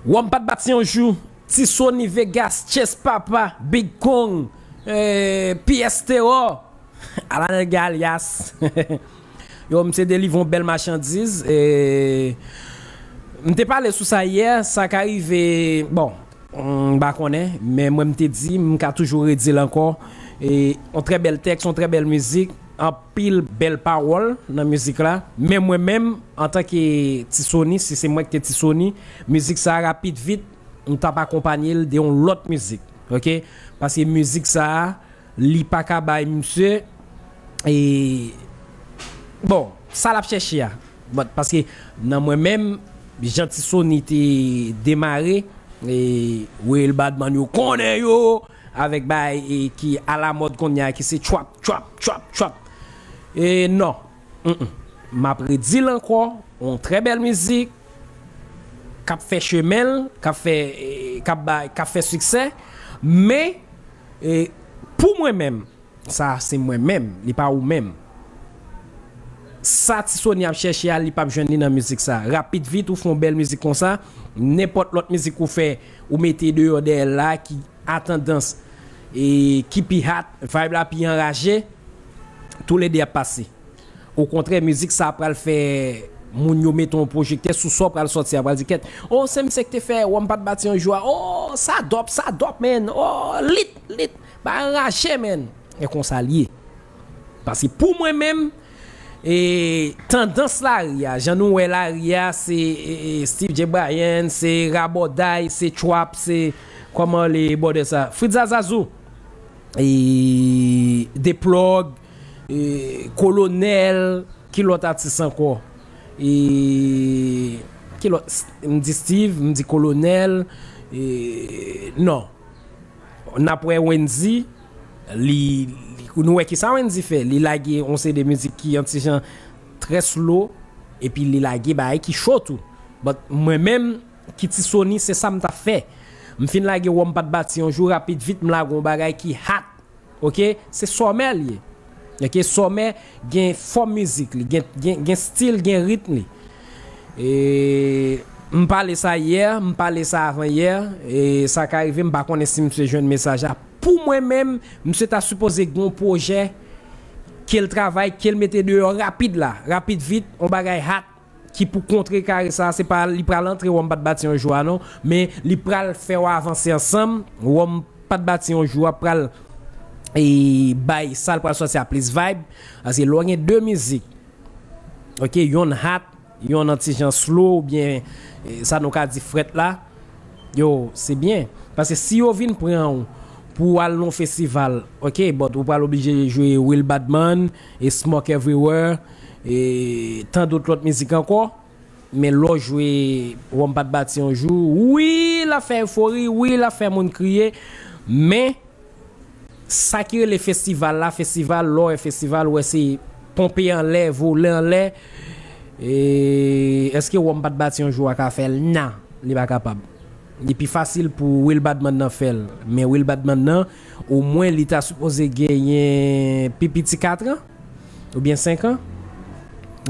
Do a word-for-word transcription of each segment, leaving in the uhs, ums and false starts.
Wòm pa t bat yon jou. Ti Sony Vegas, Chess Papa, Big Kong, eh, P S Terror, Alanel Galias. Yo, misye delivre yon bèl machandiz. Eh, m te pale sou sa yè, sa ka rive, bon, m pa konnen, men mwen m te di, m ka toujou redi l ankò. E yon trè bèl tèks, yon trè bèl mizik, anpil bèl pawòl nan mizik la. Men mwen menm, antanke Ti Sony, si se mwen ki te Ti Sony, mizik sa a rapid vit, m t ap akonpanye l de yon lòt mizik. Oke? Paske mizik sa a, li pa ka bay misye, e, bon, sa l ap chèche a. But, paske nan mwen menm, jan Ti Sony te demare, e, Will Badman yo konnen yo, avèk bay e, ki alamòd kounye a, ki se trap, trap, trap, trap. E non. Mm-mm. M ap redi l ankò, yon trè bèl mizik, k ap fè chemen l, k ap fè, e, k ap bay, k ap fè siksè. Men, e, pou mwen menm, sa se mwen menm, li pa ou menm. Sa Ti Sony ap chèche a, li p ap jwenn li nan mizik sa. Rapid vit, ou fè yon bèl mizik konsa, nenpòt lòt mizik ou fè, ou mete deyò dèyè l la, ki a tandans, e ki pi hot, vibe la pi anraje, toulede ap pase. Okontrè, mizik sa pral fè moun yo mete yon pwojektè sou sa w pral sòti a, pral di kèt, oh, se misye ki te fè Wòm pa t bat yon jou a, oh, sa dòp, sa dòp, man, oh, lit, lit, ba anraje, man. E konsa l ye. Paske pou mwen menm, e tandans lari a, jan nou wè lari a, se e, e, Steve J. Bryan, se rabòday, se trap, se kòman le bòdè sa, Fritz Azazou, e, The Plug, e, Kolonèl, ki lòt atis ankò? E, ki lòt? M di Steve, m di Kolonèl, e, non. N ap wè Wendy, li, li, nou wè kisa Wendy fè. Li lage yon seri de mizik ki yon ti jan trè slow, epi li lage bagay ki cho tou. But mwen menm, ki Ti Sony, se sa m t ap fè. M fin lage Wòm pa t bat yon jou, rapid vit, m lage yon bagay ki hot. Oke? Se Sòmè l ye. Oke? Sòmè gen fòm mizik li, gen, gen, gen stil, gen ritm li. E, m pale sa yè, m pale sa avan yè, e sa ka rive, m pa konnen si misye jwenn mesaj la. Pou mwen menm, misye ta sipoze gen yon pwojè ke l travay, ke l mete deyò rapid la, rapid vit, yon bagay hot ki pou kontrekare sa, se pa li pral antre Wòm pa t bat yon jou a non, men li pral fè w avanse ansanm, Wòm pa t bat yon jou a pral e bay sa l pral sòti a plis vibe, paske lè w gen de mizik, oke, yonn hot, yonn an ti jan slow, oubyen, e, sa nou ka di frèt la, yo, se byen. Paske si yo vin pran w pou w al nan festival, oke, but ou pral oblije jwe Will Badman, e Smoke Everywhere, e tan dòt lòt mizik ankò, men lè w jwe Wòm pa t bat yon jou, wi, l ap fè efori, wi, l ap fè moun kriye, men sa ki rele festival la, festival, lè w wè festival, ou wè se ponpe anlè, vole anlè. E, èske Wòm pa t bat yon jou a ka fè l? Nan, li pa kapab. Li pi fasil pou Will Badman nan fè l. Men Will Badman nan, omwen li ta sipoze genyen pi piti kat an, oubyen senk an.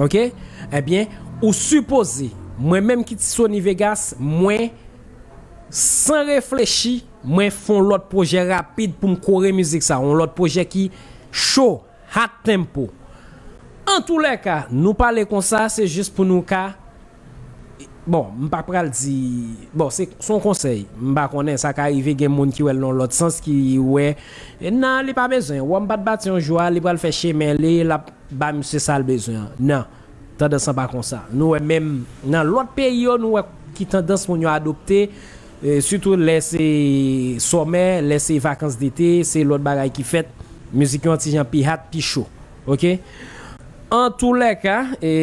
Oke? Ebyen, ou sipoze, mwen menm ki Ti Sony Vegas, mwen, san reflechi, mwen fè yon lòt pwojè rapid pou m kore mizik sa, yon lòt pwojè ki cho, hot tempo. Antoulèka, nou pale konsa, se jis pou nou ka, bon, m pa pral di, bon, se, se yon konsèy, m pa konnen, sa ka rive gen moun ki wè l nan lòt sans, ki wè, e nan, li pa bezwen, Wòm pa t bat yon jou a, li pral fè chemen li, l ap ba misye sa l bezwen an. Nan, tandans lan pa konsa. Nou wè menm nan lòt peyi yo, nou wè ki tandans moun yo adopte, e, sitou lè se sòmè, lè se vakans dete, se lòt bagay ki fèt, mizik yo yon ti jan pi hot, pi cho. Oke? Antoulèka, e,